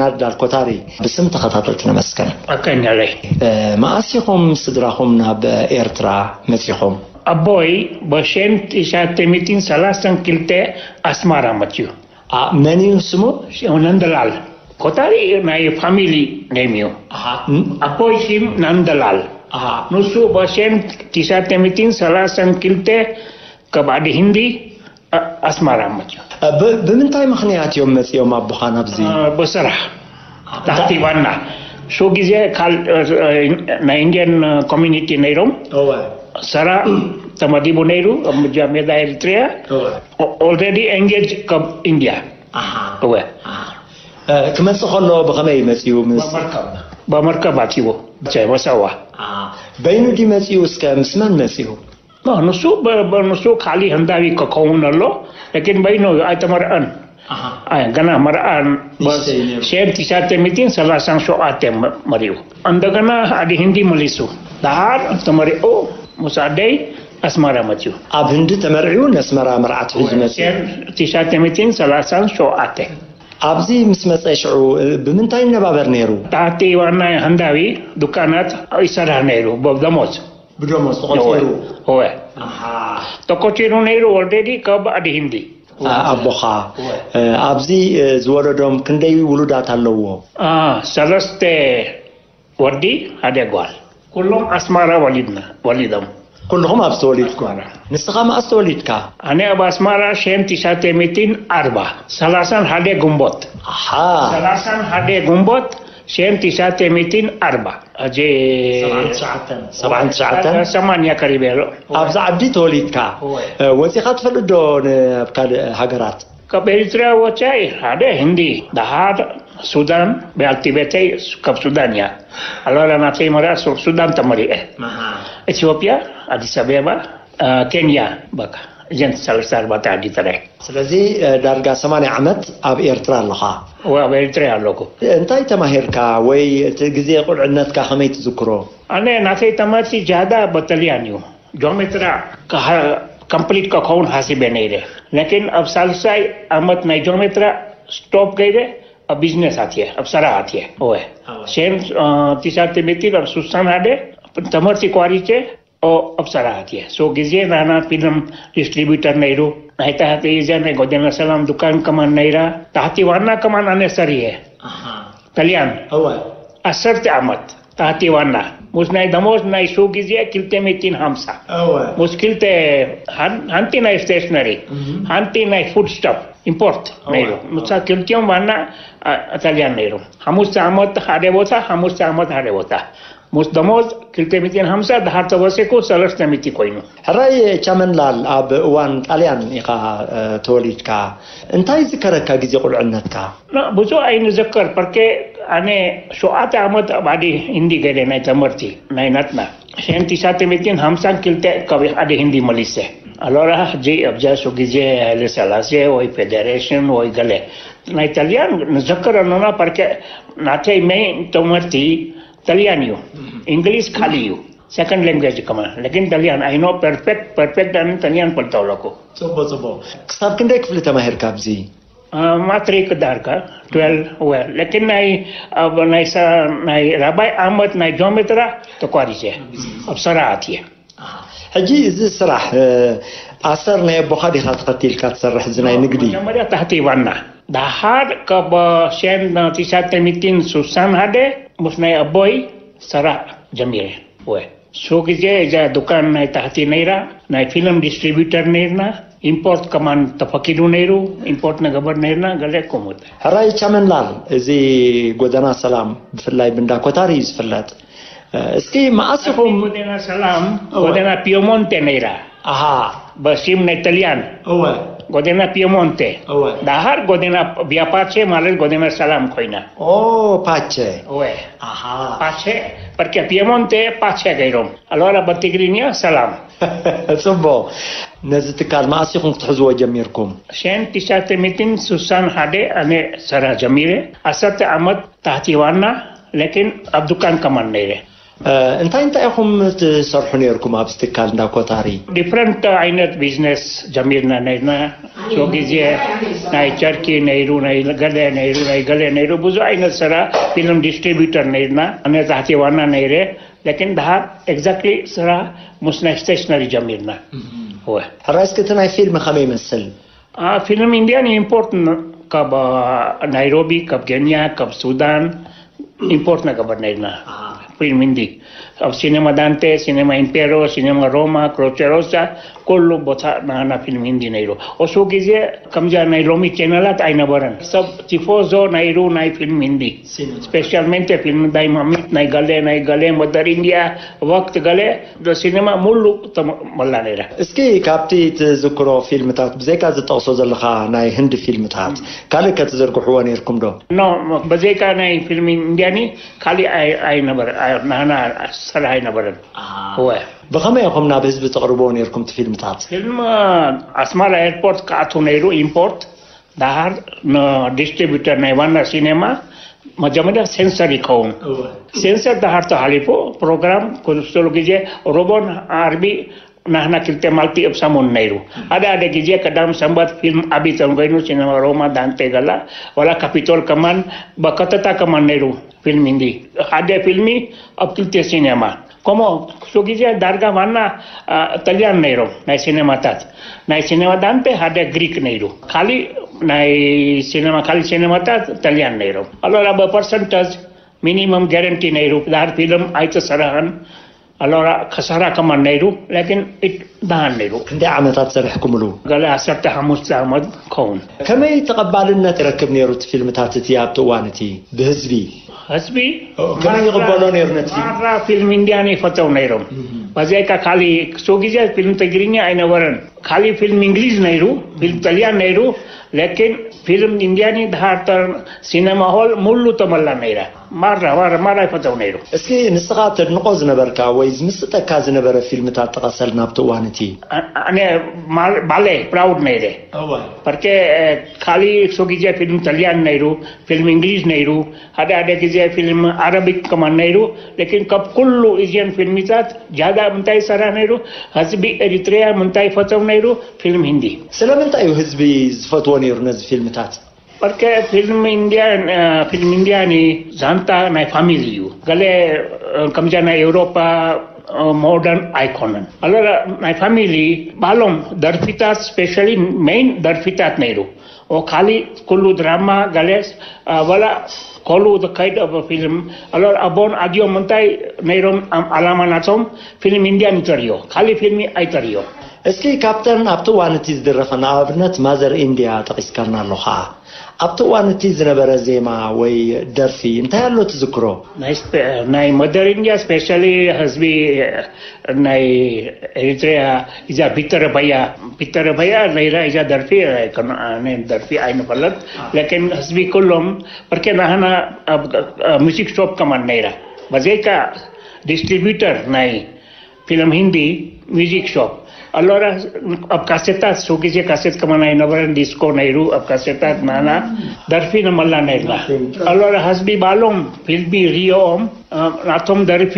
ናዳል ኮታሪ ብስም ተኸታተልቲ ነመስገን። ኣቀኛለይ። መኣስ ኢኹም ስድራኹም ናብ ኤርትራ መጺኹም? ኣቦይ በሸን ትሻተሚትን ሰላሳን ክልተ ኣስማራ መጽዩ። መን እዩ ስሙ? ነንደላል። ኮታሪ ናይ ፋሚሊ ኔም እዩ። ኣቦይ ሽም ነንደላል። ንሱ በሸን ትሻተሚትን ሰላሳን ክልተ ከባዲ ህንዲ ኣስማራ መጽዩ። ብምንታይ ምኽንያት እዮም መጽዮም ኣቦኻ ናብዚ? በስራሕ። ታሕቲ ዋና ሹ ግዜ ናይ ኢንድያን ኮሚኒቲ ነይሮም። ሰራ ተመዲቡ ነይሩ ኣብ ምጃ ሜዳ ኤሪትሪያ። ኦልሬዲ ኤንጌጅ ካብ ኢንድያ። እወ። ክመጽእ ከሎ ብኸመይ መጽዩ? ምስ በመርከብ ኣትዎ። መሰዋ። በይኑ ድዩ መጽዩ? እስከ ምስ መን መጽዩ? ንሱ ንሱ ካሊ ህንዳዊ ክኸውን ኣሎ። ለኪን በይኑ ኣይተመርዐን። ገና መርዓ ሸን ትሻተ ሚቲን ሰላሳን ሸውዓተ መሪኡ። እንደገና ኣዲ ህንዲ መሊሱ። ደሓር ተመሪዑ ምስ ኣደይ ኣስመራ መፅዩ። ኣብ ህንዲ ተመርዒዩ ነስመራ መርዓት ሒዙ መፅዩ። ትሻተ ሚቲን ሰላሳን ሸውዓተ። ኣብዚ ምስ መፀ ሽዑ ብምንታይ ይነባበር ነይሩ? ታሕቲ ዋና ህንዳዊ ዱካናት ይሰርሕ ነይሩ ብደሞዝ። ብደሞዝ ተቆፂሩ? እወ። ተቆፂሩ ነይሩ ኦልሬዲ ካብ ኣዲ ህንዲ። ኣቦኻ ኣብዚ ዝወለዶም ክንደይ ውሉዳት ኣለዎ? ሰለስተ ወዲ ሓደ ጓል። ኩሎም ኣስማራ ወሊድና ወሊዶም። ኩልኹም ኣብዚ ተወሊድኩም? ንስኻ መኣስ ተወሊድካ? ኣነ ኣብ ኣስማራ ሸን ትሻተ ሚቲን ኣርባ ሰላሳን ሓደ ግንቦት። ሰላሳን ሓደ ግንቦት ሸን ትሻተ ሚቲን ኣርባ። ሕጂ ሰማንያ ቀሪበ ኣሎ። ኣብዚ ዓዲ ተወሊድካ ወፂኻ ትፈልጥ ዶ ኣብ ካልእ ሃገራት? ካብ ኤሪትርያ ወፃኢ ሓደ ህንዲ፣ ደሓር ሱዳን። ብያልቲ ቤተይ ካብ ሱዳን እያ። ኣላላ ናተይ መርያ ሱዳን ተመሪዐ። ኢትዮጵያ፣ ኣዲስ ኣበባ፣ ኬንያ፣ በቃ እዘን ሰለስተ ኣርባዕተ ዓዲ ጥራይ። ስለዚ ዳርጋ ሰማንያ ዓመት ኣብ ኤርትራ ኣለኻ? እወ፣ ኣብ ኤሪትርያ ኣለኩ። እንታይ ተማሂርካ ወይ እቲ ግዜ ቁልዕነትካ ከመይ ትዝክሮ? ኣነ ናተይ ተማርቲ ጃዳ በተልያን እዩ። ጆሜትራ ከምፕሊት ከኸውን ሓሲበ ነይረ። ለኪን ኣብ ሳልሳይ ዓመት ናይ ጆሜትራ ስቶፕ ገይረ ኣብ ቢዝነስ ኣትየ፣ ኣብ ሰራሕ ኣትየ። እወ። ሴን ትሻተ ሚቲን ኣብ ሱሳን ሓደ ተመርቲ ኳሪቼ ኣብ ሰራሕ ኣትየ። ሶ ግዜ ናና ፊልም ዲስትሪቢዩተር ነይሩ። ናይ ታህቲ እዚያ ናይ ጎደና ሰላም ዱካን ከማን ነይራ። ታህቲ ዋና ከማን ኣነ ሰርየ። ተልያን። እወ። ዓሰርተ ዓመት። ታህቲ ዋና ምስ ናይ ደሞዝ ናይ ሹ ግዜ ክልተ ሚእትን ሃምሳ። ምስ ክልተ ሓንቲ ናይ ስቴሽነሪ ሓንቲ ናይ ፉድ ስቶፕ ኢምፖርት ነይሩ። ምሳ ክልቲኦም ዋና ኣታልያን ነይሩ። ሓሙስተ ዓመት ሓደ ቦታ፣ ሓሙስተ ዓመት ሓደ ቦታ። ምስ ደሞዝ ክልተ ሚእትን ሃምሳ፣ ድሓር ተወሲኩ ሰለስተ ሚእቲ ኮይኑ። ሕራይ ቻመንላል፣ ኣብ እዋን ጣልያን ኢኻ ተወሊድካ። እንታይ ዝከረካ ግዜ ቁልዕነትካ? ብዙ ኣይንዘከር ፐርኬ ኣነ ሸውዓተ ዓመት ኣብ ዓዲ ህንዲ ገደ ናይ ተመርቲ ናይ ናትና ሸንቲ ሳተ ሚእትን ሃምሳን ክልተ ካብ ዓዲ ህንዲ መሊሰ። ኣሎራ ሕጂ ኣብዛ ሱ ግዜ ሃይለ ሰላሴ ወይ ፌደሬሽን ወይ ገለ ናይ ጣልያን ንዘከር ኣሎና ፐርኬ ናተይ መይን ተመርቲ ጣልያን እዩ። እንግሊዝ ካሊ እዩ። ሰከንድ ላንጉጅ ከማን ለኪን ጣልያን ኣይኖ ፐርፌክት ፐርፌክት ኣን ጣልያን ፈልጠው ለኩ። ጽቡቅ ጽቡቅ። ክሳብ ክንደይ ክፍሊ ተማሂርካ ኣብዚ? ማትሪክ ዳርጋ ትዌልቭ ወ ለኪን ናይ ኣብ ናይ ሳ ናይ ራባይ ዓመት ናይ ጆሜትራ ተቋሪሰ ኣብ ሰራዓት እየ። ሕጂ እዚ ስራሕ ኣሰር ናይ ኣቦኻ ዲኻ ተኸቲልካ ትሰርሕ እዚ ናይ ንግዲ? መጀመርያ ታሕቲ ዋና ደሓር ካብ ሸን ትሻተ ሚእትን ሱሳን ሓደ ምስ ናይ ኣቦይ ሰራሕ ጀሚረ። ወ ሱ ግዜ እዛ ዱካን ናይ ታሕቲ ነይራ ናይ ፊልም ዲስትሪቢዩተር ነይርና። ኢምፖርት ከማን ተፈኪዱ ነይሩ። ኢምፖርት ንገበር ነይርና። ገለ ኮሙት ሕራይ ቻመንላል እዚ ጎደና ሰላም ብፍላይ ብንዳ ኮታሪ እዩ ዝፍለጥ። እስኪ መኣስ ኢኹም? ጎደና ሰላም ጎደና ፒየሞንቴ ነይራ። ኣሃ በሲም ናይ ጣልያን። እወ ጎደና ፒየሞንቴ። እወ ዳሃር ጎደና ቪያ ፓቼ ማለት ጎደና ሰላም ኮይና። ኦ ፓቼ። እወ ኣሃ ፓቼ ፐርኬ ፒየሞንቴ ፓቼ ገይሮም። ኣሎራ በትግርኛ ሰላም። ጽቡቕ። ነዚ ትካል መኣስ ኢኹም ክትሕዝዎ ጀሚርኩም? ሸን ትሻተ ሚእትን ሱሳን ሓደ ኣነ ሰራ ጀሚረ። ዓሰርተ ዓመት ታሕቲ ዋና ለኪን ኣብ ዱካን ከማን ነይረ። እንታይ እንታይ ኢኹም ትሰርሑ ነርኩም ኣብዚ ትካል እንዳ ኮታሪ? ዲፍረንት ዓይነት ቢዝነስ ጀሚርና ነርና። ሶ ግዜ ናይ ቸርኪ ነይሩ፣ ናይ ገለ ነይሩ፣ ናይ ገለ ነይሩ፣ ብዙ ዓይነት ስራ። ፊልም ዲስትሪቢዩተር ነይርና። ኣነ ታሕቲ ዋና ነይረ። ለኪን ድሃር ኤግዛክትሊ ስራ ምስ ናይ ስቴሽነሪ ጀሚርና። ወ ሕራይ እስኪ እቲ ናይ ፊልም ከመይ ይመስል? ፊልም ኢንዲያን ኢምፖርት ካብ ናይሮቢ፣ ካብ ኬንያ፣ ካብ ሱዳን ኢምፖርት ነገበር ነርና። ፊልም ሂንዲ ኣብ ሲኔማ ዳንቴ፣ ሲኔማ ኢምፔሮ፣ ሲኔማ ሮማ፣ ክሮቸሮሳ፣ ኩሉ ቦታ ናና ፊልም ሂንዲ ነይሩ። እሱ ግዜ ከምዚያ ናይ ሎሚ ቻነላት ኣይነበረን። ሰብ ቲፎዞ ነይሩ ናይ ፊልም ሂንዲ። ስፔሻልmente ፊልም ዳይማሚት ናይ ገለ ናይ ገለ መደር ኢንዲያ ወቅት ገለ ሲኔማ ሙሉ ተመላ ነይራ። እስኪ ካብቲ ትዝክሮ ፊልምታት ብዘይካ ዝጠቕሶ ዘለኻ ናይ ህንዲ ፊልምታት ካልእ ከትዝርግሕዎ ነይርኩም ዶ? ኖ፣ በዘይካ ናይ ፊልም ኢንዲያኒ ካሊእ ኣይ- ኣይነበረ ኣይ- ናህና ስራሕ ኣይነበረን። እወ። ብኸመይ ኢኹም ናብ ህዝቢ ተቕርብዎ ነይርኩም እቲ ፊልምታት? ፊልም ኣስመራ ኤርፖርት ክኣቱ ነይሩ። ኢምፖርት ዳሃር ንዲስትሪቢዩተር ናይ ዋና ሲኔማ መጀመርያ ሴንሰር ይኸውን። ሴንሰር ዳሃር ተሃሊፉ ፕሮግራም ኩሉ ግዜ ሮቦን ዓርቢ ናህና ክልተ ማልቲ ኣብ ሰሙን ነይሩ። ሓደ ሓደ ግዜ ቀዳም ሰንበት ፊልም ኣቢተን ኮይኑ ሲነማ ሮማ ዳንቴ ገላ ዋላ ካፒቶል ከማን በከተታ ከማን ነይሩ። ፊልም እንዲ ሓደ ፊልሚ ኣብ ክልተ ሲኔማ ከምኡ ክሱ ግዜ ዳርጋ ዋና አ፣ ጠልያን ነይሮም ናይ ሲኔማታት ናይ ሲኔማ ዳንቴ ሓደ ግሪክ ነይሩ። ካሊእ ናይ ሲኔማ ካሊእ ሲኔማታት ጠልያን ነይሮም። ኣሎራ በፐርሰንተዝ ሚኒመም ጋረንቲ ነይሩ። ዳር ፊልም ኣይተሰራህን። ኣሎራ ከሰራ ከማን ነይሩ። ላኪን እት- ደሃን ነይሩ። ክንደይ ዓመታት ሰሪሕኩምሉ? ገለ ዓሰርተ ሓሙሽተ ዓመት ከውን። ከመይ ተቐባልነት ይረክብ ነይሩ እቲ ፊልምታት እቲ ኣብቲ እዋን እቲ ብህዝቢ? ህዝቢ ከመይ ይቕበሎ ነይሩ ነቲ ፊልም? ማራ ፊልም ኢንዲያን ይፈተው ነይሮም። በዚያካ ካሊ ክሱ ግዜ ፊልም ትግርኛ ኣይነበረን። ካሊ ፊልም እንግሊዝ ነይሩ፣ ፊልም ጠልያን ነይሩ። ለኪን ፊልም ኢንዲያን ድሃርተር ሲነማ ሆል ሙሉ ተመላ ነይራ። ማራ ማራ ማራ ይፈተው ነይሩ። እስኪ ንስኻ ተድንቆ ዝነበርካ ወይ ዝምስጠካ ዝነበረ ፊልምታት ጥቀሰልና ኣብቲ እዋን እቲ። ኣነ ባለ ፕራውድ ነይረ። ፐርኬ ካሊ ክሱ ግዜ ፊልም ጠልያን ነይሩ፣ ፊልም እንግሊዝ ነይሩ፣ ሓደ ሓደ ግዜ ፊልም ዓረቢክ ከማን ነይሩ። ለኪን ካብ ኩሉ እዚን ፊልሚታት ጃዳ ምንታይ ይሰራ ነይሩ? ህዝቢ ኤሪትሪያ ምንታይ ይፈተው ነይሩ? ፊልም ሂንዲ። ስለምንታይ እዩ ህዝቢ ዝፈትዎ ነይሩ ነዚ ፊልምታት? በርከ ፊልም ኢንዲያን ፊልም ኢንዲያኒ ዛንታ ናይ ፋሚሊ እዩ። ገለ ከምዚያ ናይ ኤውሮፓ ሞደርን ኣይኮነን። ኣለ ናይ ፋሚሊ ባሎም ደርፊታት ስፔሻሊ ሜይን ደርፊታት ነይሩ። ኦ ካሊ ኩሉ ድራማ ገለ ወላ ኮሉ ዝካይድ ኣብ ፊልም ኣለ ኣቦን ኣድዮም እንታይ ነይሮም ዓላማ ናቶም ፊልም ኢንዲያን ይተርዮ ካሊ ፊልሚ ኣይተርዮ። እስኪ ካብተን ኣብቲ እዋን እቲ ዝድረፈ ንኣብነት ማዘር ኢንዲያ ጠቒስካልና ኣለኻ ኣብቲ እዋን እቲ ዝነበረ ዜማ ወይ ደርፊ እንታይ ኣሎ ትዝክሮ? ናይ መደር ኢንዲያ ስፔሻሊ ህዝቢ ናይ ኤሪትሪያ እዛ ቢተረ በያ ቢተረ በያ ነይራ እዛ ደርፊ ደርፊ ኣይንፈለጥ ለኪን ህዝቢ ኩሎም በርከ ናህና ሙዚክ ሾፕ ከማን ነይራ በዘይካ ዲስትሪቢዩተር ናይ ፊልም ሂንዲ ሚዚክ ሾፕ ኣሎራ ኣብ ካሴታት ሱ ግዜ ካሴት ከማን ኣይነበረን ዲስኮ ነይሩ ኣብ ካሴታት ናና ደርፊ ንመላ ነይርና ኣሎራ ህዝቢ ባሎም ፊልሚ ሪኦም ናቶም ደርፊ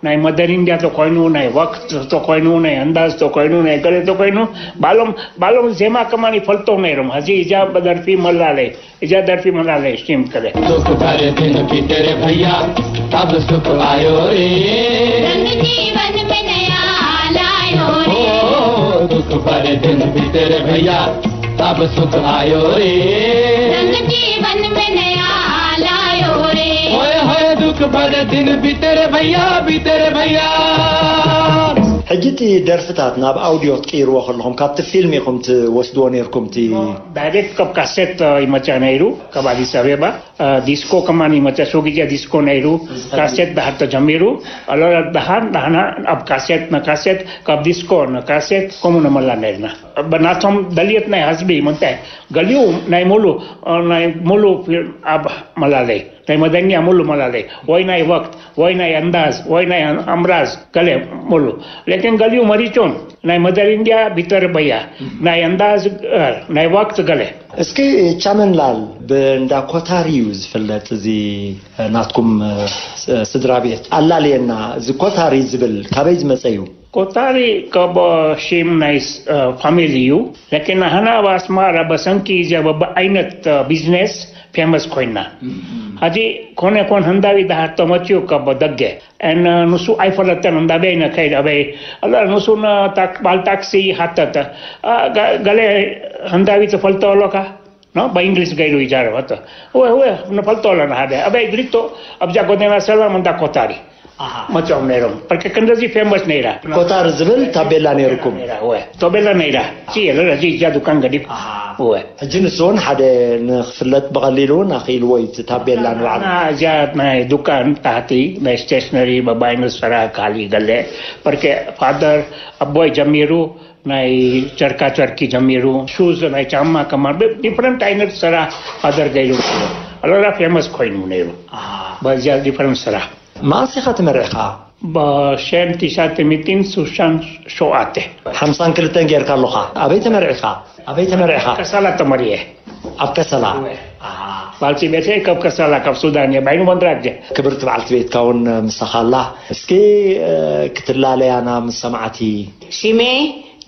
ናይ መደር ኢንድያ ተኮይኑ ናይ ወቅት ተኮይኑ ናይ ኣንዳዝ ተኮይኑ ናይ ገለ ተኮይኑ ባሎም ባሎም ዜማ ከማን ይፈልጦ ነይሮም ሀዚ እዚኣ ደርፊ መላለይ እዚኣ ደርፊ መላለይ ሽም ከለ दुख भर दिन भी तेरे भैया तब सुख आयो रे रंग जीवन में नया लायो रे ओ दुख भर दिन भी तेरे भैया तब सुख आयो रे रंग जीवन में नया लायो रे ओए होए दुख भर दिन भी तेरे भैया भी तेरे भैया ሕጂ እቲ ደርፍታት ናብ ኣውድዮ ክትቅይርዎ ከለኹም ካብቲ ፊልም ኢኹም ትወስድዎ ነይርኩም እቲ ዳይሬክት ካብ ካሴት ይመፅያ ነይሩ ካብ ኣዲስ ኣበባ ዲስኮ ከማን ይመፅያ ሶ ግዜ ዲስኮ ነይሩ ካሴት ዳሕር ተጀሚሩ ኣሎራ ዳሓን ዳሕና ኣብ ካሴት ንካሴት ካብ ዲስኮ ንካሴት ከምኡ ንመላ ነይርና ብናቶም ደልየት ናይ ህዝቢ ምንታይ ገሊኡ ናይ ሙሉ ናይ ሙሉ ኣብ መላለይ ናይ መደኛ ሙሉ መላለይ ወይ ናይ ወቅት ወይ ናይ ኣንዳዝ ወይ ናይ ኣምራዝ ገለ ሙሉ ግን ገሊኡ መሪጾም ናይ መደር ኢንድያ ቢተር በያ ናይ እንዳ ዝግበር ናይ ዋክት ገለ። እስኪ ቻመንላል ብእንዳ ኮታሪ እዩ ዝፍለጥ እዚ ናትኩም ስድራ ቤት ኣላልየና። እዚ ኮታሪ ዝብል ካበይ ዝመጸ እዩ? ኮታሪ ካብ ሽም ናይ ፋሚሊ እዩ። ለኪን ኣህና ኣብ ኣስማራ በሰንኪ እዚያ በብዓይነት ቢዝነስ ፌመስ ኮይና። ሀጂ ኮነ ኮን ህንዳዊ ዳሃር ተመትዩ ካብ ደገ እን ንሱ ኣይፈለጠን እንዳበይ ነከይድ ኣበይ ኣላ ንሱ ባል ታክሲ ሓተተ። ገለ ህንዳዊ ትፈልጦ ኣሎካ? ኖ በእንግሊዝ ገይሩ ይዛረብ። ኣቶ እወ እወ ንፈልጦ ኣለና ሓደ ኣበይ ግሪቶ ኣብዛ ጎደና ሰላም እንዳ ኮታሪ መፅኦም ነይሮም። በርክ ክንደዚ ፌመስ ነይራ። ኮታር ዝብል ታቤላ ነይርኩም? ነይራ፣ እወ። ታቤላ ነይራ። ሲ የለ እዚ እዛ ዱካን ገዲፍ። እወ። ሕጂ ንሱ እውን ሓደ ንክፍለጥ ብቐሊሉ እውን ኣኽኢልዎ እዩ እቲ ታቤላ ንባዕሉ። እዚኣ ናይ ዱካን ታሕቲ ናይ ስቴሽነሪ በባይነት ሰራ ካሊ ገለ በርክ ፋደር ኣቦይ ጀሚሩ ናይ ጨርካ ጨርቂ ጀሚሩ ሹዝ ናይ ጫማ ከማን ዲፍረንት ዓይነት ስራሕ ኣደርገ ኢሉ ኣለራ ፌመስ ኮይኑ ነይሩ። በዚያ ዲፍረንት ስራሕ። መኣስ ኢኻ ተመሪዕኻ? በሸን ቲሻተ ሚቲን ሱሻን ሸውዓተ። ሓምሳን ክልተን ጌርካ ኣለኻ። ኣበይ ተመሪዕኻ? ኣበይ ተመሪዕኻ? ከሳላ ተመሪዐ። ኣብ ከሰላ? ባልቲ ቤተይ ካብ ከሰላ ካብ ሱዳን እየ ባይኑ መንድራጀ። ክብርቲ በዓልቲ ቤትካ እውን ምሳኻ ኣላ። እስኪ ክትላለያና ምስ ሰማዕቲ? ሽሜ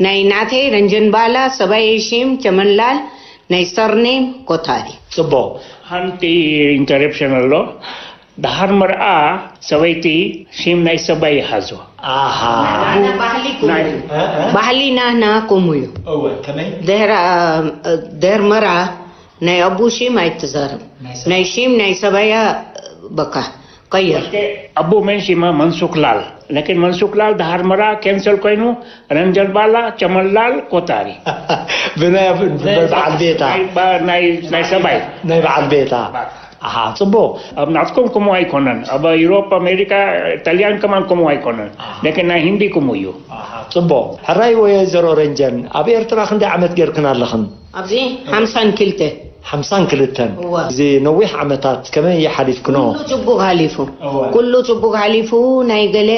ናይ ናተይ ረንጀን ባላ፣ ሰባየይ ሽም ቸመንላል፣ ናይ ሰርኔም ኮታሪ። ጽቡቕ። ሓንቲ ኢንተረፕሽን ኣሎ። ደሓር መርዓ ሰበይቲ ሽም ናይ ሰባይ ይሓዞ። ኣሃ። ናህና ባህሊ ኩሙ ናይ እዩ። እ፣ እ። ባህሊ ናህና ኩሙ እዩ። እወ፣ ከመይ? ድህር፣ እ፣ ድህር መርዓ ናይ ኣቡ ሽም ኣይትዛረብ። ናይ ሰባይ። ናይ ሽም ናይ ሰባያ በቃ ቀይር። ኣቡ መን ሽማ መንሱክላል። ለኪን መንሱክላል ደሓር መርዓ ኬንሰል ኮይኑ ረንጀል ባላ ቸመላል ኮታሪ። ብናይ፣ ብናይ በዓል ቤታ። ናይ፣ ባ-፣ ናይ፣ ናይ ሰባይ። ናይ በዓል ቤታ። ኣሃ፣ ጽቡቕ። ኣብ ናትኩም ከምኡ ኣይኮነን። ኣብ ዩሮፕ፣ ኣሜሪካ፣ ጣልያን ከማን ከምኡ ኣይኮነን። ኣሃ። ለኪን ናይ ሂንዲ ከምኡ እዩ። ኣሃ፣ ጽቡቕ። ሕራይ ወይዘሮ ረንጀን፣ ኣብ ኤርትራ ክንደይ ዓመት ጌርክን ኣለኽን? ኣብዚ ሓምሳን ክልተ። ሓምሳን ክልተን። እወ። እዚ ነዊሕ ዓመታት ከመይ ሓሊፍክኖ? ኩሉ ጽቡቕ ሓሊፉ። እወ። ኩሉ ጽቡቕ ሓሊፉ። ናይ ገለ፣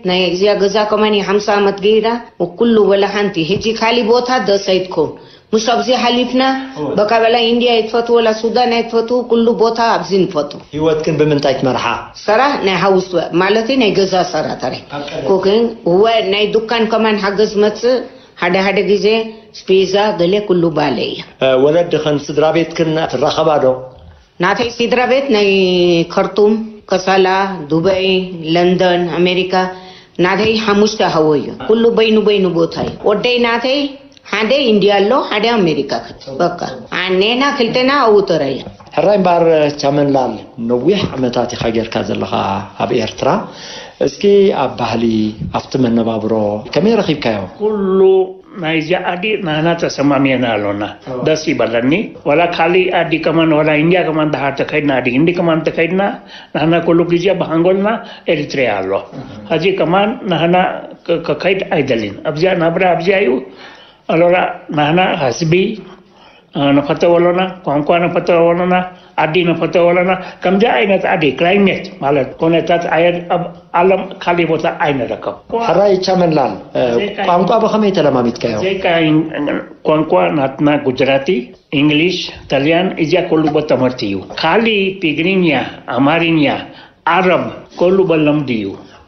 ናይ እዚኣ ገዛ ከማን ሓምሳ ዓመት ገይራ። ኩሉ ወላ ሓንቲ። ሕጂ ካሊ ቦታ ደስ ኣይትኮን። ምሽ ኣብዚ ሓሊፍና፣ እወ። በቃ በላ ኢንድያ ኣይትፈቱ፣ ወላ ሱዳን ኣይትፈቱ፣ ኩሉ ቦታ ኣብዚ ንፈቱ። ህይወትክን ብምንታይ ትመርሓ? ሰራሕ ናይ ሃውስ ወ-፣ ማለት ናይ ገዛ ሰራተሪ። ኣብ ቀደም። ኩኪንግ፣ እወ፣ ናይ ዱካን ከማን ሓገዝ መጽእ፣ ሓደ ሓደ ግዜ ስፒዛ፣ ገለ ኩሉ ባለ እየ። እ፣ ወለድኽን ስድራ ቤትክን ትራኸባ ዶ? ናተይ ስድራ ቤት ናይ ከርቱም፣ ከሳላ፣ ዱበይ፣ ለንደን፣ ኣሜሪካ፣ ናተይ ሓሙሽተ ሃወይ እዩ። ኩሉ በይኑ በይኑ ቦታ እዩ። ወደይ ናተይ ሓደ ኢንድያ ኣሎ፣ ሓደ ኣሜሪካ። በቃ፣ ኣኔና ክልተና ኣብኡ ጥራይ እዩ። ሕራይ እምበኣር ቻመንላል፣ ነዊሕ ዓመታት ኢኻ ጌርካ ዘለኻ ኣብ ኤርትራ። እስኪ ኣብ ባህሊ፣ ኣብቲ መነባብሮ ከመይ ረኺብካዮ? ኩሉ ናይዚ ዓዲ ናህና ተሰማሚዕና ኣሎና። እወ። ደስ ይበለኒ። ዋላ ካሊእ ዓዲ ከማን፣ ዋላ ኢንድያ ከማን ደሓር ተኸይድና፣ ዓዲ ህንዲ ከማን ተኸይድና፣ ናህና ኩሉ ግዜ ብሃንጎልና ኤሪትሪያ ኣሎ። እህ። ሕጂ ከማን ናህና ክ-፣ ክኸይድ ኣይደልን። ኣብዚኣ ናብራ ኣብዚኣ እዩ። ኣሎራ ናህና ህዝቢ፣ እ፣ ንፈተው ኣሎና፣ ቋንቋ ንፈተው ኣሎና፣ ዓዲ ንፈተው ኣሎና። ከምዚ ዓይነት ዓዲ፣ ክላይሜት ማለት ኩነታት ኣየር ኣብ ዓለም ካሊእ ቦታ ኣይንረከብ። ሕራይ ቻመንላል፣ እ፣ ዘይካ ቋንቋ ብኸመይ ተለማሚድካዮ? ዘይካ ቋንቋ ናትና ጉጅራቲ፣ እንግሊሽ፣ ጣልያን፣ እዚኣ ኩሉ ቦታ ትምህርቲ እዩ። ካሊእ ትግርኛ፣ ኣማርኛ፣ ዓረብ፣ ኩሉ በለምዲ እዩ።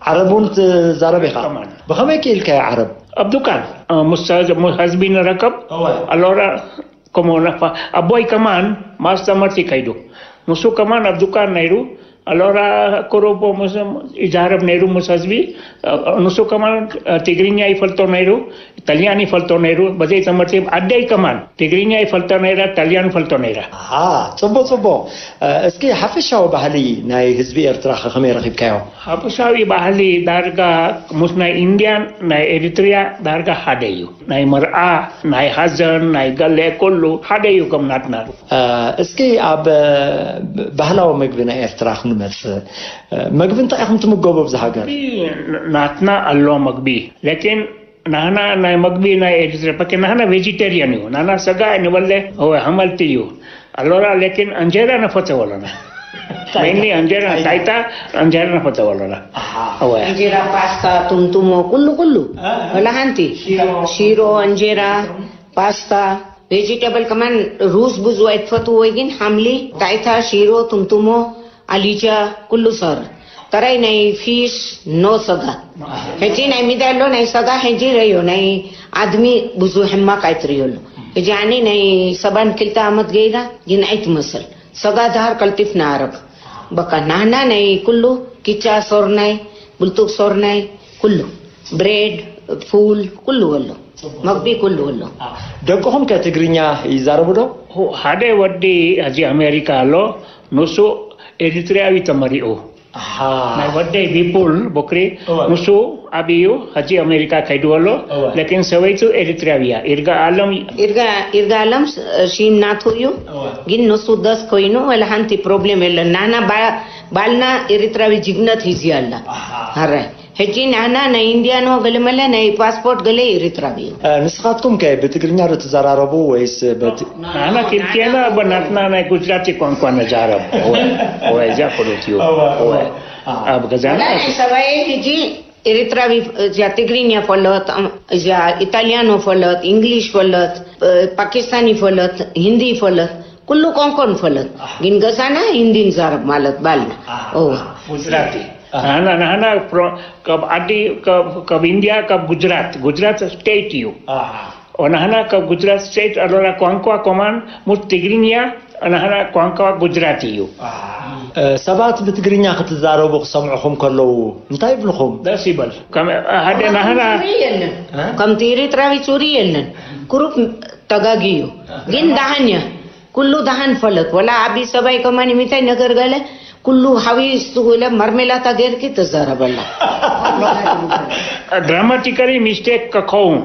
ዓረብ እውን ትዛረብ ኢኻ? ከማን። ብኸመይ ክኢልካዮ ዓረብ? ኣብ ዱካን፣ እ፣ ምስ፣ ምስ ህዝቢ ንረከብ። እወ። ኣሎራ ከምኡ ነፋ-፣ ኣቦይ ከማን ማስተር መርቲ ከይዱ። ንሱ ከማን ኣብ ዱካን ነይሩ። ኣሎራ ቁሩብ ምስ፣ ይዛረብ ነይሩ ምስ ህዝቢ። ንሱ ከማን ትግርኛ ይፈልጦ ነይሩ፣ ኢጣልያን ይፈልጦ ነይሩ። በዘይ ትምህርቲ ኣደይ ከማን ትግርኛ ይፈልጦ ነይራ፣ ኢጣልያን ይፈልጦ ነይራ። ኣሃ፣ ጽቡቕ፣ ጽቡቕ። እስኪ ሓፈሻዊ ባህሊ ናይ ህዝቢ ኤርትራ ከ ከመይ ረኺብካዮ? ሓፈሻዊ ባህሊ ዳርጋ ምስ ናይ ኢንድያን ናይ ኤሪትሪያ ዳርጋ ሓደ እዩ። ናይ መርዓ፣ ናይ ሓዘን፣ ናይ ገለ ኩሉ ሓደ እዩ ከም ናትና። እ፣ እስኪ ኣብ፣ እ፣ ባህላዊ መግቢ ናይ ኤርትራ ክንመጽእ፣ እ፣ መግቢ እንታይ ኢኹም ትምገቡ ኣብዚ ሃገር? መግቢ ናትና ኣሎ መግቢ፣ ለኪን ናህና ናይ መግቢ ናይ ኤሪትሪያ፣ በቃ ናህና ቬጂቴሪያን እዩ። ናህና ሰጋ ንበለ፣ እወ፣ ሓመልቲ እዩ። ኣሎራ ለኪን እንጀራ ነፈተው ኣሎና። Mainly እንጀራ፣ ጣይታ፣ እንጀራ ንፈተው ኣለና። እወ። እንጀራ፣ ፓስታ፣ ቱምቱሞ፣ ኩሉ ኩሉ። ወላ ሓንቲ። ሽሮ፣ እንጀራ፣ ፓስታ፣ ቬጂተብል ከማን። ሩዝ ብዙ ኣይትፈትዎ ወይ ግን ሓምሊ፣ ጣይታ፣ ሽሮ፣ ቱምቱሞ፣ ኣሊጃ፣ ኩሉ ሰር። ጥራይ ናይ ፊሽ፣ ኖ ሰጋ። ሕጂ ናይ ሚዳ ኣሎ ናይ ሰጋ ሕጂ ረዮ ናይ ኣድሚ ብዙ ሕማቅ ኣይትርእዮ ኣሎ። ሕጂ ኣነ ናይ ሰባን ክልተ ዓመት ገይራ ግን ኣይትመስል። ሰጋ ዳሃር ቀልጢፍ ናረብ። በቃ ናህና ናይ ኩሉ ኪቻ ሶርናይ፣ ብልጡቅ ሶርናይ፣ ኩሉ ብሬድ፣ ፉል፣ ኩሉ ወሎ። መግቢ ኩሉ ወሎ። ደቅኹም ከ ትግርኛ ይዛረቡ ዶ? ሓደ ወዲ ሕጂ ኣሜሪካ ኣሎ፣ ንሱ ኤሪትሪያዊ ተመሪኡ። ናይ ወደይ ቢፑል ቦክሪ፣ እወ። ንሱ ኣብዩ ሕጂ ኣሜሪካ ከይዱ ኣሎ፣ እወ። ለኪን ሰበይቱ ኤሪትሪያዊ እያ። ይርጋ ኣለም ይርጋ ይርጋ ኣለም ሺም ናቱ እዩ። እወ። ግን ንሱ ደስ ኮይኑ ወላ ሓንቲ ፕሮብሌም የለን። ናና ባ- ባልና ኤሪትራዊ ጅግነት ሂዚ ኣላ። ኣረ ሕጂ ናና ናይ ኢንዲያ ነው ገለመለ ናይ ፓስፖርት ገለ ኤሪትራዊ እዩ። ንስኻትኩም ከ ብትግርኛ ዶ ትዘራረቡ ወይስ በት- ኣና ክልቴና በናትና ናይ ጉጅራቲ ቋንቋ ነዛረብ። ወይ እዚኣ ፍሉጥ እዩ። ወይ ኣብ ገዛና ናይ ሰባይ ሕጂ ኤሪትራዊ እዚኣ ትግርኛ ፈለጥ፣ እዚኣ ኢታሊያኖ ፈለጥ፣ እንግሊሽ ፈለጥ፣ ፓኪስታኒ ፈለጥ፣ ሂንዲ ፈለጥ፣ ኩሉ ቋንቋ ንፈለጥ። ግን ገዛና ሂንዲ ንዛረብ ማለት ባልና። ጉጅራቲ። ናህና ናህና ካብ ዓዲ ካብ ኢንዲያ ካብ ጉጅራት ጉጅራት ስቴት እዩ። ናህና ካብ ጉጅራት ስቴት ኣሎና ቋንቋ ኮማን ሙት ትግርኛ። ናህና ቋንቋ ጉጅራት እዩ። ሰባት ብትግርኛ ክትዛረቡ ክሰምዑኹም ከለዉ እንታይ ይብልኹም? ደስ ይበል። ሓደ ናህና ከምቲ ኤሪትራዊ ሱሪ የለን። ግሩፕ ተጋጊ እዩ። ግን ደሓን እያ። ኩሉ ደሓን ፈለጥ። ወላ ዓቢ ሰባይ ከማን ምንታይ ነገር ገለ ኩሉ ሓዊሱ ኢለ ማርሜላታ ገይርኪ ተዛረበላ። ድራማቲካሊ ሚስቴክ ከኸውን።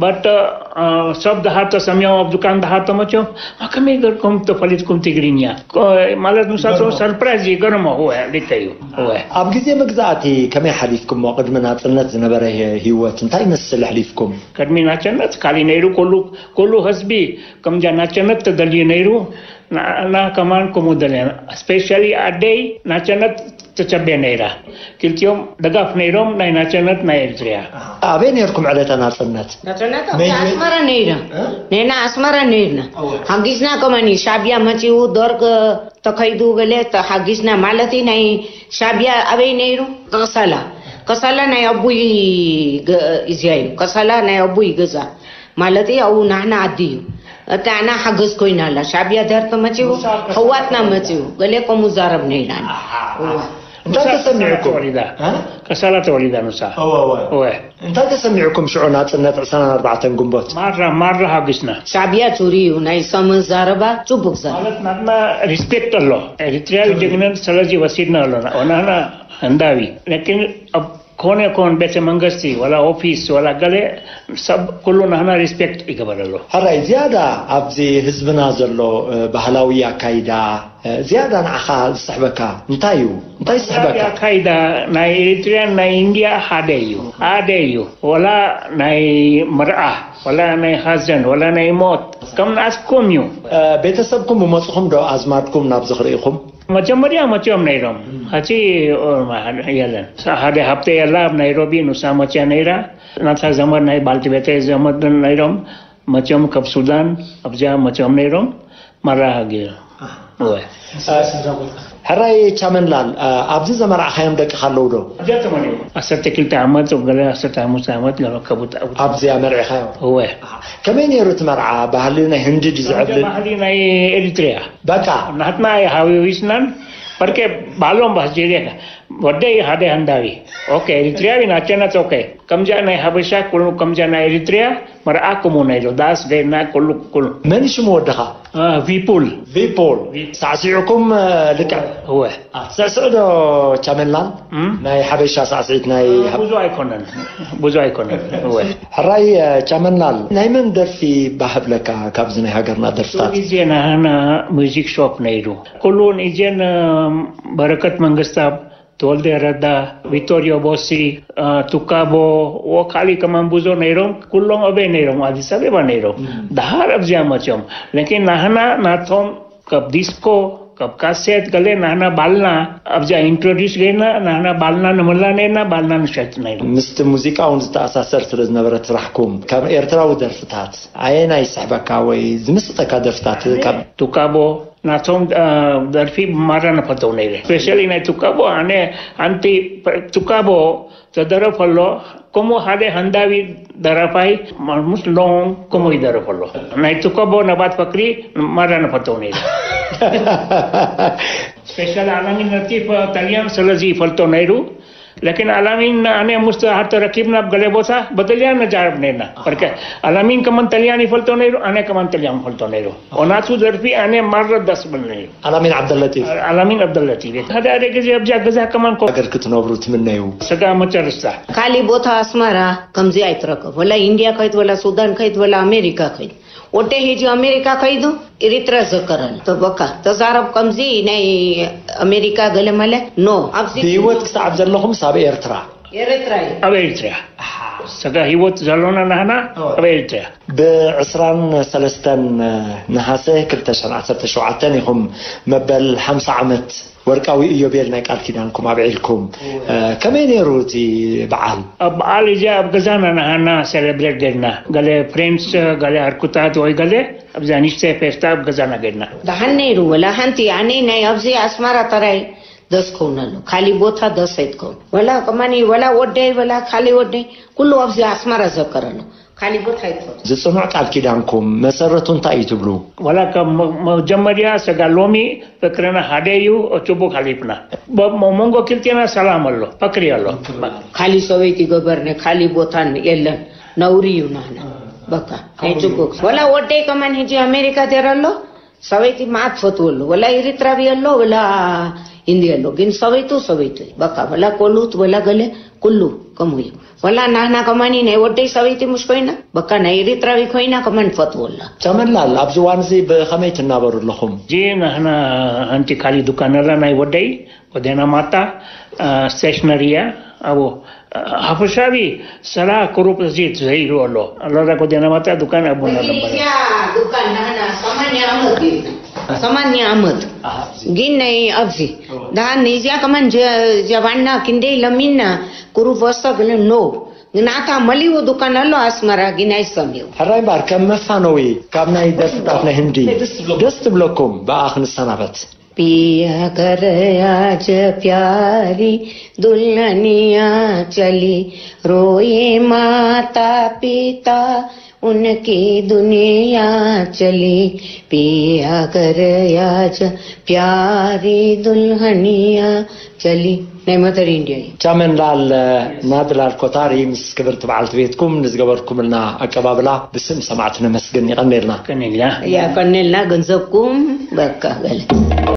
በት ሰብ ደሃር ተሰሚዖም ኣብ ዱካን ደሃር ተመችዮም። ከመይ ገርኩም ተፈሊጥኩም ትግርኛ? ማለት ንሳቶም ሰርፕራይዝ ይገርሞ። እወ ልክ እዩ። እወ። ኣብ ግዜ መግዛእቲ ከመይ ሓሊፍኩሞ? ቅድሚ ናጽነት ዝነበረ ህይወት እንታይ ይመስል ኣሕሊፍኩም? ቅድሚ ናጽነት ካሊ ነይሩ። ኩሉ ኩሉ ህዝቢ ከምጃ ናቸነት ተደልዩ ነይሩ። ንዓና ከማን ከምኡ ደለና። ስፔሻሊ ኣደይ ናቸነት ተቸቤ ነይራ። ክልቲኦም ደጋፍ ነይሮም ናይ ናቸነት ናይ ኤርትርያ። ኣበይ ነይርኩም ዕለተ ናጽነት? ናቸነት ኣብቲ ኣስመራ ነይራ። ነና ኣስመራ ነይርና። ሓጊዝና ከማን ሻዕብያ መጺኡ ደርግ ተኸይዱ ገለ ተሓጊዝና ማለት ናይ ሻዕብያ ኣበይ ነይሩ? ከሳላ። ከሳላ ናይ ኣቡይ ገ- እዚያ እዩ። ከሳላ ናይ ኣቡይ ገዛ። ማለት ኣብኡ ናሕና ዓዲ እዩ። እታ ኣና ሓገዝ ኮይና ኣላ። ሻዕብያ ደርግ መጺኡ፣ ሕዋትና መጺኡ። ገለ ከምኡ ዛረብ ነይና። እዋ። እንታይ ንሳ ተሰሚዕኩም? ተወሊዳ። እ? ከሳላ ተወሊዳ ንሳ። እወ፣ እወ። እወ። እንታይ ተሰሚዕኩም ሽዑ ናጽነት ዕስራን ኣርባዕተን ግንቦት? ማራ ማራ ሓጒስና። ሻዕብያ ሱሪ እዩ ናይ ሰሙን ዛረባ ጽቡቅ ዛረባ። ማለት ናትና ሪስፔክት ኣሎ። ኤሪትሪያዊ ጀግነት ስለዚ ወሲድና ኣሎና። ወናና ህንዳዊ። ለኪን ኣብ ኮነ ኮን ቤተ መንግስቲ ወላ ኦፊስ ወላ ገለ ሰብ ኩሉ ናህና ሪስፔክት ይገበረሉ። ሕራይ ዝያዳ ኣብዚ ህዝብና ዘሎ እ፣ ባህላዊ ኣካይዳ እ፣ ዝያዳ ንዓኻ ዝስሕበካ እንታይ እዩ? እንታይ ዝስሕበካ? ኣካይዳ ናይ ኤሪትሪያን ናይ ኢንዲያ ሓደ እዩ። ሓደ እዩ። ወላ ናይ መርዓ ወላ ናይ ሃዘን ወላ ናይ ሞት ከም ንኣስኩም እዩ። እ፣ ቤተሰብኩም ብመጽኹም ዶ ኣዝማድኩም ናብዚ ክርእኹም? መጀመርያ መፅኦም ነይሮም። ሕጂ የለን። ሓደ ሃብተ የላ ኣብ ናይሮቢ ንሳ መፅያ ነይራ። ናታ ዘመድ ናይ ባልቲ ቤተ ዘመድ ነይሮም። መፅኦም ካብ ሱዳን ኣብዚኣ መፅኦም ነይሮም። መራሃ ገይሩ። እወ። ሕራይ ቻመንላል፣ እ፣ ኣብዚ ዘመርዓኻዮም ደቅኻ ኣለዉ ዶ? ኣብዚኣ ተመሪዑ። ዓሰርተ ክልተ ዓመት፣ ገለ ዓሰርተ ሓሙሽተ ዓመት፣ ገለ ከቡት፣ ኣብዚኣ መርዒኻዮ? እወ። ከመይ ነይሩ እቲ መርዓ? ባህሊ ናይ ህንዲ ድዩ ዝዕብልል? ባህሊ ናይ ኤሪትሪያ። በቃ። ናትና ሃዊዊስናን፣ በርኬ ባህሎም ባህጀሪያ። ወደይ ሓደ ሃንዳዊ። ኦኬ፣ ኤሪትሪያዊ ናቸነት፣ ኦኬ። ከምዚኣ ናይ ሃበሻ፣ ኩሉ ከምዚኣ ናይ ኤሪትሪያ፣ መርዓ ኩሙ ናይ ዶ፣ ዳስ ገይና፣ ኩሉ፣ ኩሉ። መን ሽሙ ወድኻ? አ፣ ቪፑል። ቪፖል። ሳዕሲዕኩም፣ እ፣ ልክዕ? እወ። አ፣ ስዕስዕ ዶ ቻመንላል? እም? ናይ ሓበሻ ሳዕስዒት ናይ አ፣ ብዙ ኣይኮነን። ብዙ ኣይኮነን። እወ። ሕራይ፣ እ፣ ቻመንላል፣ ናይ መን ደርፊ ባህብለካ ካብዚ ናይ ሃገርና ደርፍታት? ግዜ ናህና ሙዚክ ሾፕ ነይሩ። ኩሉን ኢዜን፣ እ፣ በረከት መንግስታብ፣ ተወልደ ረዳ፣ ቪቶሪዮ ቦሲ፣ እ፣ ቱካቦ፣ ወካሊ ከማን ብዙ ነይሮም። ኩሎም ኣበይ ነይሮም? ኣዲስ ኣበባ ነይሮም። እም። ደሃር ኣብዚኣ መፅዮም። ለኪን ናህና ናቶም ካብ ዲስኮ ካብ ካሴት ገለ ናህና ባልና ኣብዚኣ ኢንትሮዲስ ገይርና፣ ናህና ባልና ንመላ ነርና፣ ባልና ንሸጥ ነርና። ምስቲ ሙዚቃ እውን ዝተኣሳሰር ስለ ዝነበረ ስራሕኩም፣ ካብ ኤርትራዊ ደርፍታት ኣየናይ ይስሕበካ ወይ ዝምስጠካ ደርፍታት? ካብ ቱካቦ ናቶም፣ እ፣ ደርፊ ብማራ ንፈተው ነይረ። ስፔሻሊ ናይ ቱካቦ፣ ኣነ ኣንቲ ቱካቦ ተደረፈሎ፣ ከምኡ ሓደ ሃንዳዊ ደራፋይ ማርሙስ ሎን ከምኡ ይደረፈሎ። ናይ ቱካቦ ነባት ፈክሪ ማራ ንፈተው ነይረ። ስፔሻል ኣላሚን ነቲ ተልያን ስለዚ ይፈልጦ ነይሩ። ለኪን ኣላሚን ኣነ ሙስተ ሃር ተረኪብና ኣብ ገለ ቦታ በደልያን ነጃርብ ነርና። በርከ ኣላሚን ከማን ተልያን ይፈልጦ ነይሩ፣ ኣነ ከማን ተልያን ይፈልጦ ነይሩ። ኦናቱ ደርፊ ኣነ ማረ ደስ ብል ነይሩ። ኣላሚን ዓብደለጢፍ። ኣላሚን ዓብደለጢፍ። ሓደ ሓደ ግዜ ኣብዚኣ ገዛ ከማን ኮ- ሃገር ክትነብሩ ትምነዩ? ስጋ መጨረስታ። ካሊ ቦታ ኣስመራ ከምዚ ኣይትረከብ። ወላ ኢንድያ ከይድ፣ ወላ ሱዳን ከይድ፣ ወላ ኣሜሪካ ከይድ። ወደ ሄጂ ኣሜሪካ ከይዱ ኤሪትራ ዘከረን። ተበካ ተዛረብ ከምዚ ናይ ኣሜሪካ ገለ መለ ኖ። ኣብዚ ብህይወት ክሳብ ዘለኹም ሳብ ኤርትራ? ኤርትራ እዩ። ኣብ ኤርትራ። ስጋ ህይወት ዘሎና ናህና ኣብ ኤርትራ። ብ ዕስራን ሰለስተን ነሃሰ ክልተ ሽሕን ዓሰርተ ሸውዓተን ኢኹም መበል ሓምሳ ዓመት ወርቃዊ ኢዮቤል ናይ ቃል ኪዳንኩም ኣብዒልኩም። እ፣ ከመይ ነይሩ እቲ በዓል? ኣብ በዓል እዚ ኣብ ገዛና ናሃና ሴሌብሬት ገድና። ገለ ፍሬንድስ፣ ገለ ኣርኩታት ወይ ገለ ኣብዛ ንእሽተይ ፌስታ ኣብ ገዛና ገድና። ደሓን ነይሩ፣ ወላ ሓንቲ ኣነ ናይ ኣብዚ ኣስመራ ጥራይ ደስ ከውን ኣሎ። ካሊ ቦታ ደስ ኣይትከውን። ወላ ከማኒ፣ ወላ ወደይ፣ ወላ ካሊ ወደይ፣ ኩሉ ኣብዚ ኣስመራ ዘከረ ኣሎ። ካሊ ቦታ ኣይትፈቱ። ዝጽኑዕ ቃል ኪዳንኩም መሰረቱ እንታይ እዩ ትብሉ? ወላ ካብ መ-፣ መጀመርያ ሰጋ ሎሚ ፍቅርና ሓደ እዩ፣ ጽቡቅ ሓሊፍና። በ-፣ መ-፣ መንጎ ክልቴና ሰላም ኣሎ፣ ፍቅሪ ኣሎ። ካሊ ሰበይቲ ገበርነ፣ ካሊ ቦታን የለን። ነውሪ እዩ ናህና። በቃ፣ ናይ ጽቡቅ። ወላ ወደይ ከማን ሂጂ ኣሜሪካ ደረ ኣሎ፣ ሰበይቲ መዓት ፈትወሉ። ወላ ኤሪትራዊ ኣሎ፣ ወላ ሂንዲ ኣሎ። ግን ሰበይቱ ሰበይቱ እዩ። በቃ፣ ወላ ኮሉት፣ ወላ ገለ፣ ኩሉ ከምኡ እዩ። ወላ ናህና ከማኒ ናይ ወደይ ሰበይቲ ሙሽ ኮይና፣ በቃ፣ ናይ ኤሪትራዊ ኮይና ከማን ፈትወላ። ቻመላል፣ ኣብዚ እዋን እዚ ብኸመይ ትናበሩ ኣለኹም? እዚ ናህና ሓንቲ ካሊ ዱካን ኣላ ናይ ወደይ፣ ጎደና ማታ፣ እ፣ ስቴሽነሪ እያ። ኣብኡ፣ እ፣ ሓፈሻዊ ስራ ቁሩብ እዚ ዘይሩ ኣሎ። ኣላዛ ጎደና ማታ ዱካን ኣቡና እዚ ነበር። እዚኣ ዱካን ናህና ሰማንያ ዓመት እዩ። ሰማንያ ዓመት። ኣሃ፣ እዚ። ግን ናይ ኣብዚ። እወ። ደሓን እዚኣ ከማን ጀ-፣ ጀባና ክንደይ ለሚና ቁሩብ ወሰክ ለ ኖ። ግናታ መሊኡ ዱካን ኣሎ ኣስመራ ግን ኣይሰሚኡ። ሕራይ እምበኣር፣ ከም መፋነዊ ካብ ናይ ደርፍታት ናይ ህንዲ ደስ ትብለኩም? ደስ ትብለኩም? ብኣ ክንሰናበት። पिया कर आज प्यारी दुल्हनिया चली, रोए माता पिता उनकी दुनिया चली। पिया कर आज प्यारी दुल्हनिया चली। ናይ መተር ኢንድያ እዩ። ቻመንላል ናድላል ኮታሪ ምስ ክብርቲ በዓልቲ ቤትኩም ንዝገበርኩምልና ኣቀባብላ ብስም ሰማዕቲ ነመስግን። ይቐኔልና። ቀኔልና። ያቀኔልና ገንዘብኩም በቃ ገለ።